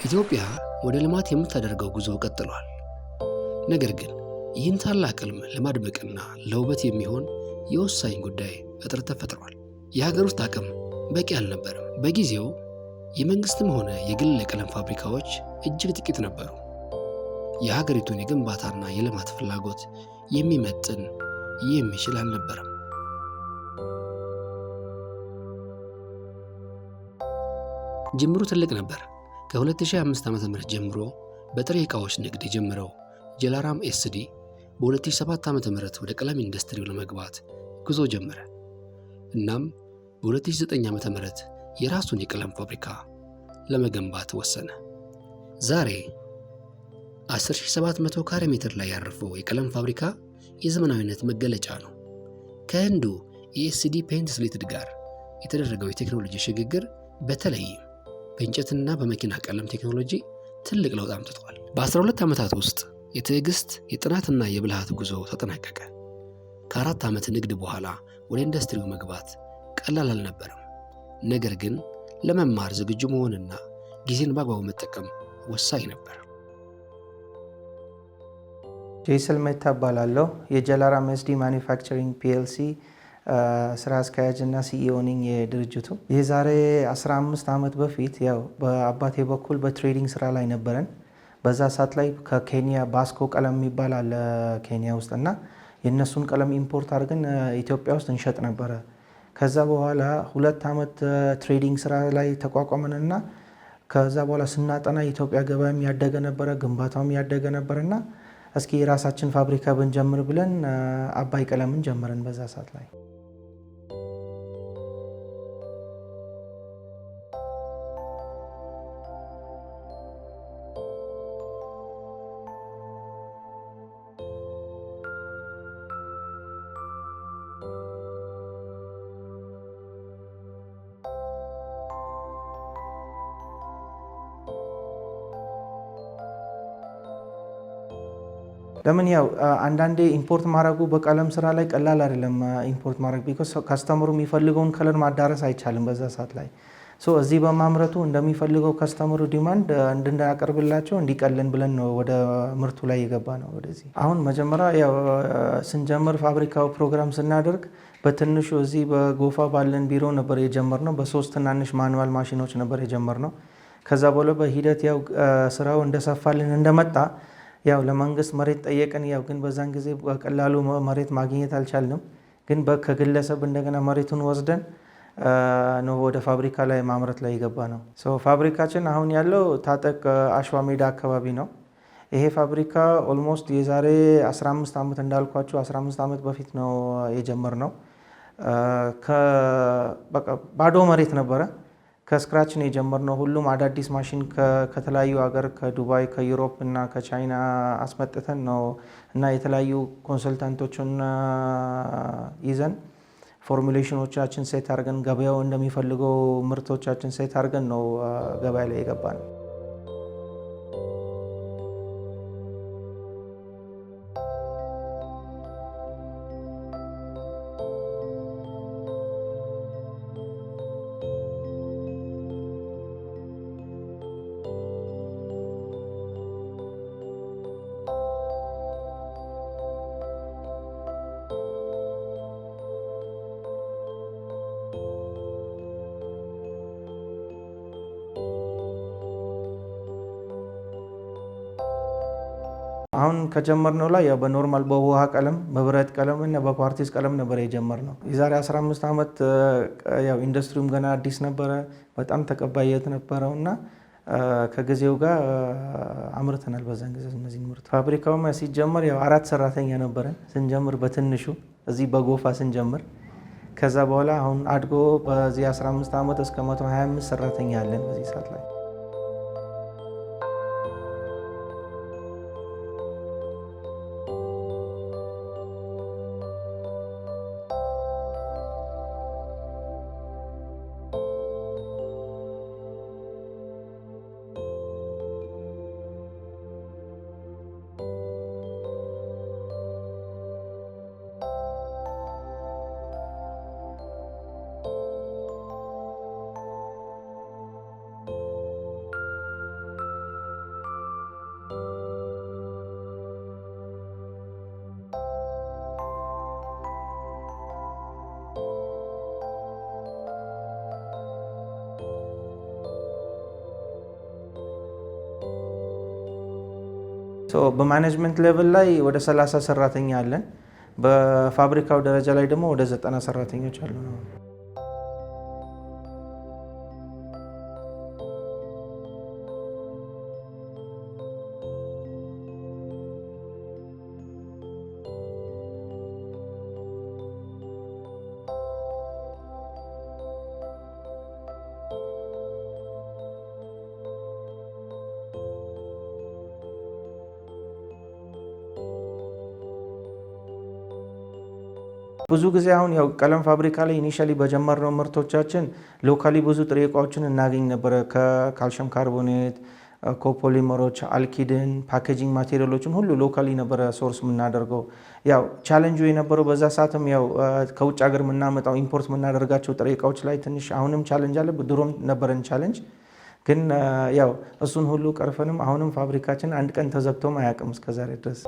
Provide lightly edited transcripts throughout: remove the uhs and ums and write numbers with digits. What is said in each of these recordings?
ኢትዮጵያ ወደ ልማት የምታደርገው ጉዞ ቀጥሏል። ነገር ግን ይህን ታላቅ ሕልም ለማድመቅና ለውበት የሚሆን የወሳኝ ጉዳይ እጥረት ተፈጥሯል። የሀገር ውስጥ አቅም በቂ አልነበረም። በጊዜው የመንግስትም ሆነ የግል የቀለም ፋብሪካዎች እጅግ ጥቂት ነበሩ። የሀገሪቱን የግንባታና የልማት ፍላጎት የሚመጥን የሚችል አልነበረም። ጅምሩ ትልቅ ነበር። ከ2005 ዓ.ም ጀምሮ በጥሬ ዕቃዎች ንግድ የጀመረው ጀላራም ኤስዲ በ2007 ዓ.ም ወደ ቀለም ኢንዱስትሪው ለመግባት ጉዞ ጀመረ። እናም በ2009 ዓ.ም የራሱን የቀለም ፋብሪካ ለመገንባት ወሰነ። ዛሬ 10700 ካሬ ሜትር ላይ ያረፈው የቀለም ፋብሪካ የዘመናዊነት መገለጫ ነው። ከህንዱ የኤስዲ ፔንትስ ሊትድ ጋር የተደረገው የቴክኖሎጂ ሽግግር በተለይም በእንጨትና በመኪና ቀለም ቴክኖሎጂ ትልቅ ለውጥ አምጥቷል። በ12 ዓመታት ውስጥ የትዕግስት፣ የጥናትና የብልሃት ጉዞ ተጠናቀቀ። ከ4 ዓመት ንግድ በኋላ ወደ ኢንዱስትሪው መግባት ቀላል አልነበረም። ነገር ግን ለመማር ዝግጁ መሆንና ጊዜን በአግባቡ መጠቀም ወሳኝ ነበር። ጄሰል ሜታ እባላለሁ። የጀላራም ኤስዲ ማኒፋክቸሪንግ PLC ስራ አስኪያጅ እና CEO ነኝ የድርጅቱ። የዛሬ 15 ዓመት በፊት ያው በአባቴ በኩል በ trading ስራ ላይ ነበረን። በዛ ሰዓት ላይ ከኬንያ ባስኮ ቀለም የሚባል አለ ኬንያ ውስጥ፣ እና የእነሱን ቀለም import አድርገን ኢትዮጵያ ውስጥ እንሸጥ ነበረ። ከዛ በኋላ 2 ዓመት trading ስራ ላይ ተቋቋመንና ከዛ በኋላ ስናጠና የኢትዮጵያ ገበያም ያደገ ነበረ፣ ግንባታውም ያደገ ነበረና እስኪ የራሳችን ፋብሪካ ብንጀምር ብለን አባይ ቀለምን ጀመረን በዛ ሰዓት ላይ። ለምን ያው አንዳንዴ import ማድረጉ በቀለም ስራ ላይ ቀላል አይደለም። Import ማድረግ because customer ኡ የሚፈልገውን color ማዳረስ አይቻልም በዛ ሰዓት ላይ። So እዚህ በማምረቱ እንደሚፈልገው customer ኡ demand እንድናቀርብላቸው እንዲቀልን ብለን ነው ወደ ምርቱ ላይ የገባነው። ወደዚህ አሁን መጀመሪያ ያው ስንጀምር ፋብሪካው ፕሮግራም ስናደርግ በትንሹ እዚህ በጎፋ ባለን ቢሮ ነበር የጀመርነው። በሶስት ትናንሽ manual ማሽኖች ነበር የጀመርነው። ከዛ በኋላ በሂደት ያው ስራው እንደሰፋልን እንደመጣ ያው ለመንግስት መሬት ጠየቅን። ያው ግን በዛን ጊዜ በቀላሉ መሬት ማግኘት አልቻልንም። ግን ከግለሰብ እንደገና መሬቱን ወስደን ነው ወደ ፋብሪካ ላይ ማምረት ላይ የገባነው። ፋብሪካችን አሁን ያለው ታጠቅ አሸዋ ሜዳ አካባቢ ነው። ይሄ ፋብሪካ almost የዛሬ 15 ዓመት፣ እንዳልኳችሁ 15 ዓመት በፊት ነው የጀመርነው። ባዶ መሬት ነበረ። ከ scratch ነው የጀመርነው። ሁሉም አዳዲስ ማሽን ከተለያዩ ሀገር፣ ከዱባይ፣ ከ Europe እና ከቻይና አስመጥተን ነው እና የተለያዩ consultant ኦችን ይዘን formulation ኦቻችን set አድርገን፣ ገበያው እንደሚፈልገው ምርቶቻችን set አድርገን ነው ገበያ ላይ የገባነው። አሁን ከጀመርነው ላይ ያው በ normal በውሃ ቀለም፣ በብረት ቀለም እና በኳርቲዝ ቀለም ነበር የጀመርነው። የዛሬ 15 ዓመት ያው ኢንዱስትሪውም ገና አዲስ ነበረ፣ በጣም ተቀባይነት ነበረው እና ከጊዜው ጋር አምርተናል። በዛን ጊዜ እነዚህን ምርት ፋብሪካውም ሲጀመር ያው አራት ሰራተኛ ነበረን ስንጀምር፣ በትንሹ እዚህ በጎፋ ስንጀምር። ከዛ በኋላ አሁን አድጎ በዚህ 15 ዓመት እስከ 125 ሰራተኛ አለን በዚህ ሰዓት ላይ። በ management level ላይ ወደ 30 ሰራተኛ አለን። በፋብሪካው ደረጃ ላይ ደግሞ ወደ 90 ሰራተኞች አሉ ነው። ብዙ ጊዜ አሁን ያው ቀለም ፋብሪካ ላይ initially በጀመርነው ምርቶቻችን locally ብዙ ጥሬ እቃዎችን እናገኝ ነበረ። ከ calcium carbonate፣ copolymer ኦች፣ alkyd ን፣ packaging material ኦችን ሁሉ locally ነበረ source የምናደርገው። ያው ቻለንጁ የነበረው በዛ ሰዓትም ያው ከውጭ ሀገር የምናመጣው import የምናደርጋቸው ጥሬ እቃዎች ላይ ትንሽ አሁንም challenge አለ። ድሮም ነበረን challenge፣ ግን ያው እሱን ሁሉ ቀርፈንም አሁንም ፋብሪካችን አንድ ቀን ተዘግቶም አያውቅም እስከዛሬ ድረስ።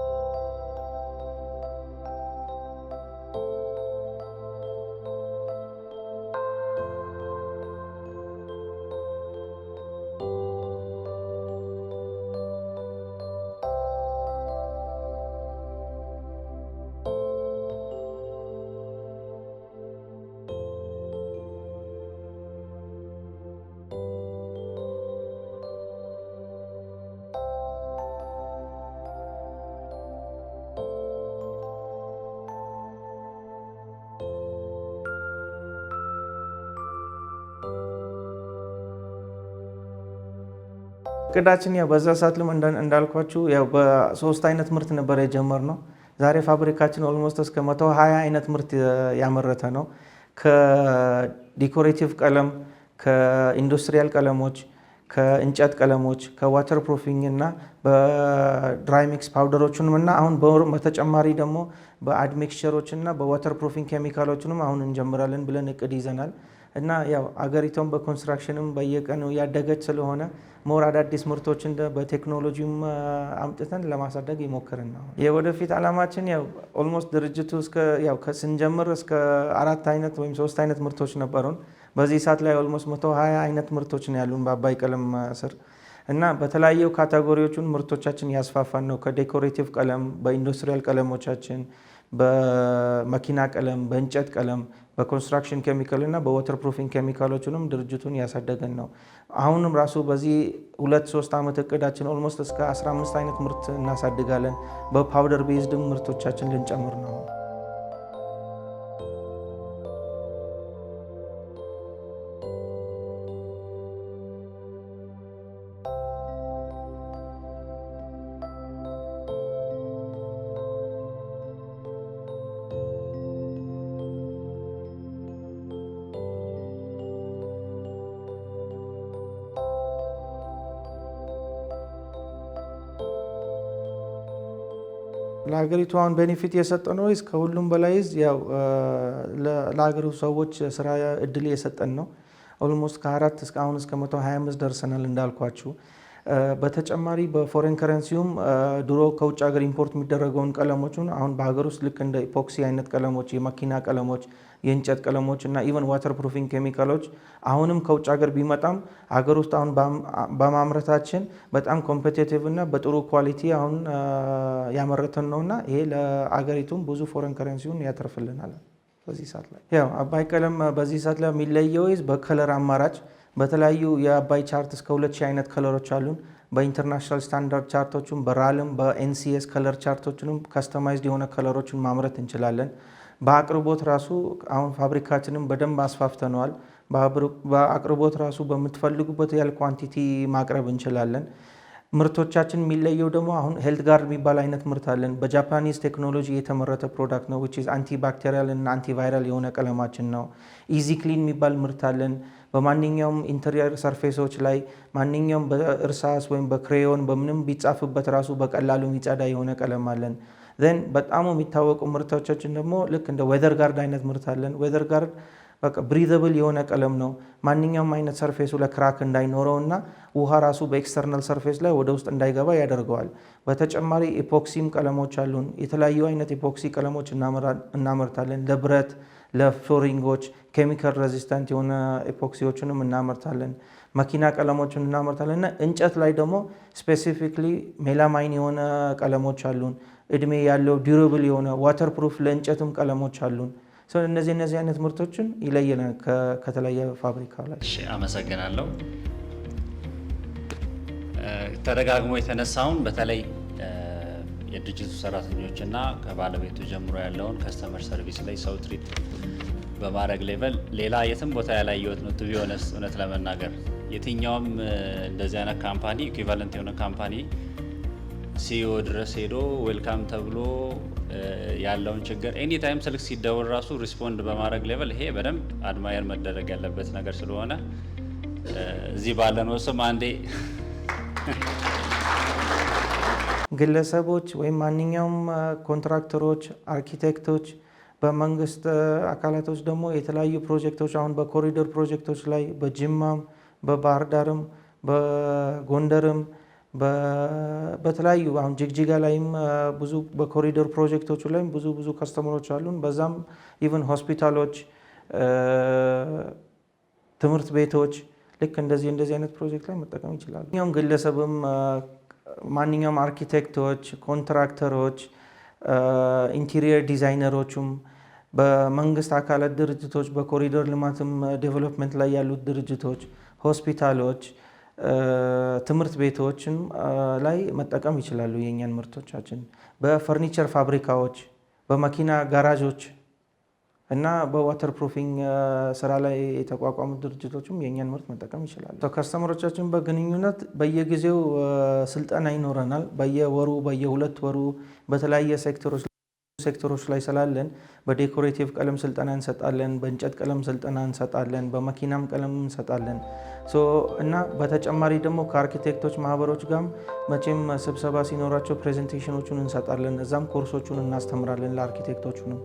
እቅዳችን ያው በዛ ሰዓት ልም እንዳልኳችሁ ያው በሶስት አይነት ምርት ነበር የጀመርነው። ዛሬ ፋብሪካችን almost እስከ 120 አይነት ምርት ያመረተ ነው። ከ decorative ቀለም፣ ከ industrial ቀለሞች፣ ከእንጨት ቀለሞች፣ ከ water proofing እና በ dry mix powder ኦቹንም እና አሁን በተጨማሪ ደግሞ በ admixture ኦች እና በ water proofing ኬሚካሎችንም አሁን እንጀምራለን ብለን እቅድ ይዘናል። እና ያው አገሪቷን በ construction ም በየቀኑ ያደገች ስለሆነ more አዳዲስ ምርቶችን በቴክኖሎጂም አምጥተን ለማሳደግ ይሞክርን ነው። የወደፊት ዓላማችን ያው almost ድርጅቱ እስከ ያው ስንጀምር እስከ አራት አይነት ወይም ሶስት አይነት ምርቶች ነበሩን። በዚህ ሰዓት ላይ almost 120 አይነት ምርቶች ነው ያሉን በአባይ ቀለም ስር እና በተለያዩ category ዎቹን ምርቶቻችን ያስፋፋን ነው። ከ decorative ቀለም፣ በ industrial ቀለሞቻችን፣ በመኪና ቀለም፣ በእንጨት ቀለም፣ በ construction ኬሚካል እና በ water proofing ኬሚካሎችንም ድርጅቱን ያሳደገን ነው። አሁንም ራሱ በዚህ 2-3 ዓመት እቅዳችን almost እስከ 15 አይነት ምርት እናሳድጋለን። በ powder based ምርቶቻችን ልንጨምር ነው። ለሀገሪቱ አሁን benefit የሰጠ ነው ወይስ ከሁሉም በላይ ያው ለሀገሪቱ ሰዎች ስራ እድል የሰጠን ነው። Almost ከአራት እስከ አሁን እስከ 125 ደርሰናል እንዳልኳችሁ። በተጨማሪ በ foreign currency ውም ድሮ ከውጭ ሀገር import የሚደረገውን ቀለሞችን አሁን በሀገር ውስጥ ልክ እንደ epoxy አይነት ቀለሞች፣ የመኪና ቀለሞች፣ የእንጨት ቀለሞች እና even water proofing ኬሚካሎች አሁንም ከውጭ ሀገር ቢመጣም ሀገር ውስጥ አሁን በማምረታችን በጣም competitive እና በጥሩ quality አሁን ያመረትን ነው እና ይሄ ለአገሪቱም ብዙ foreign currency ውን ያተርፍልናል። በዚህ ሰዓት ላይ ያው አባይ ቀለም በዚህ ሰዓት ላይ የሚለየው በ color አማራጭ በተለያዩ የአባይ chart እስከ 2000 አይነት color ኦች አሉን። በ international standard chart ኦቹም በራልም በኤንሲኤስ ከለር ቻርቶችንም customized የሆነ color ኦችን ማምረት እንችላለን። በአቅርቦት ራሱ አሁን ፋብሪካችንም በደንብ አስፋፍተነዋል። በአቅርቦት ራሱ በምትፈልጉበት ያህል quantity ማቅረብ እንችላለን። ምርቶቻችን የሚለየው ደግሞ አሁን Health Guard የሚባል አይነት ምርት አለን። በ Japanese ቴክኖሎጂ የተመረተ product ነው፣ which is antibacterial እና antiviral የሆነ ቀለማችን ነው። Easy Clean የሚባል ምርት አለን። በማንኛውም interior surface ኦች ላይ ማንኛውም በእርሳስ ወይም በ crayon በምንም ቢጻፍበት ራሱ በቀላሉ የሚጸዳ የሆነ ቀለም አለን። Then በጣም የሚታወቁ ምርቶቻችን ደግሞ ልክ እንደ Weather Guard አይነት ምርት አለን። Weather Guard በቃ breathable የሆነ ቀለም ነው። ማንኛውም አይነት surface ኡ ላይ crack እንዳይኖረው እና ውሃ ራሱ በ external surface ላይ ወደ ውስጥ እንዳይገባ ያደርገዋል። በተጨማሪ epoxy ም ቀለሞች አሉን። የተለያዩ አይነት epoxy ቀለሞች እናመርታለን። ለብረት፣ ለ flooring ኦች chemical resistant የሆነ epoxy ዎችንም እናመርታለን። መኪና ቀለሞችን እናመርታለን እና እንጨት ላይ ደግሞ specifically melamine የሆነ ቀለሞች አሉን። እድሜ ያለው durable የሆነ waterproof ለእንጨትም ቀለሞች አሉን። እነዚህ አይነት ምርቶችን ይለየናል ከተለያየ ፋብሪካ ላይ። እሺ፣ አመሰግናለሁ። ተደጋግሞ የተነሳውን በተለይ የድርጅቱ ሰራተኞች እና ከባለቤቱ ጀምሮ ያለውን customer service ላይ ሰው treat በማድረግ level ሌላ የትም ቦታ ያላየሁት ነው። To be honest፣ እውነት ለመናገር የትኛውም እንደዚህ አይነት company፣ equivalent የሆነ company CEO ድረስ ሄዶ welcome ተብሎ ያለውን ችግር anytime ስልክ ሲደውል ራሱ respond በማድረግ level ይሄ በደንብ admire መደረግ ያለበት ነገር ስለሆነ እዚህ ባለነው ስም አንዴ ግለሰቦች ወይም ማንኛውም ኮንትራክተሮች፣ አርኪቴክቶች፣ በመንግስት አካላቶች ደግሞ የተለያዩ ፕሮጀክቶች አሁን በኮሪደር ፕሮጀክቶች ላይ በጅማም፣ በባህር ዳርም፣ በጎንደርም፣ በተለያዩ አሁን ጅግጅጋ ላይም ብዙ በኮሪደር ፕሮጀክቶቹ ላይም ብዙ ብዙ customer ኦች አሉን። በዛም even ሆስፒታሎች፣ ትምህርት ቤቶች ልክ እንደዚህ አይነት ፕሮጀክት ላይ መጠቀም ይችላሉ። ማንኛውም ግለሰብም ማንኛውም አርኪቴክቶች፣ ኮንትራክተሮች፣ interior designer ኦቹም፣ በመንግስት አካላት ድርጅቶች፣ በኮሪደር ልማትም development ላይ ያሉት ድርጅቶች፣ ሆስፒታሎች፣ ትምህርት ቤቶችም ላይ መጠቀም ይችላሉ የእኛን ምርቶቻችን። በፈርኒቸር ፋብሪካዎች፣ በመኪና ጋራዦች እና በ waterproofing ስራ ላይ የተቋቋሙ ድርጅቶችም የእኛን ምርት መጠቀም ይችላሉ። Customer ኦቻችን በግንኙነት በየጊዜው ስልጠና ይኖረናል። በየወሩ፣ በየ2 ወሩ በተለያየ ሴክተሮች ላይ ስላለን በ decorative ቀለም ስልጠና እንሰጣለን፣ በእንጨት ቀለም ስልጠና እንሰጣለን፣ በመኪናም ቀለም እንሰጣለን። እና በተጨማሪ ደግሞ ከአርኪቴክቶች ማህበሮች ጋርም መቼም ስብሰባ ሲኖራቸው presentation ኦቹን እንሰጣለን። እዛም ኮርሶቹን እናስተምራለን ለአርኪቴክቶቹንም።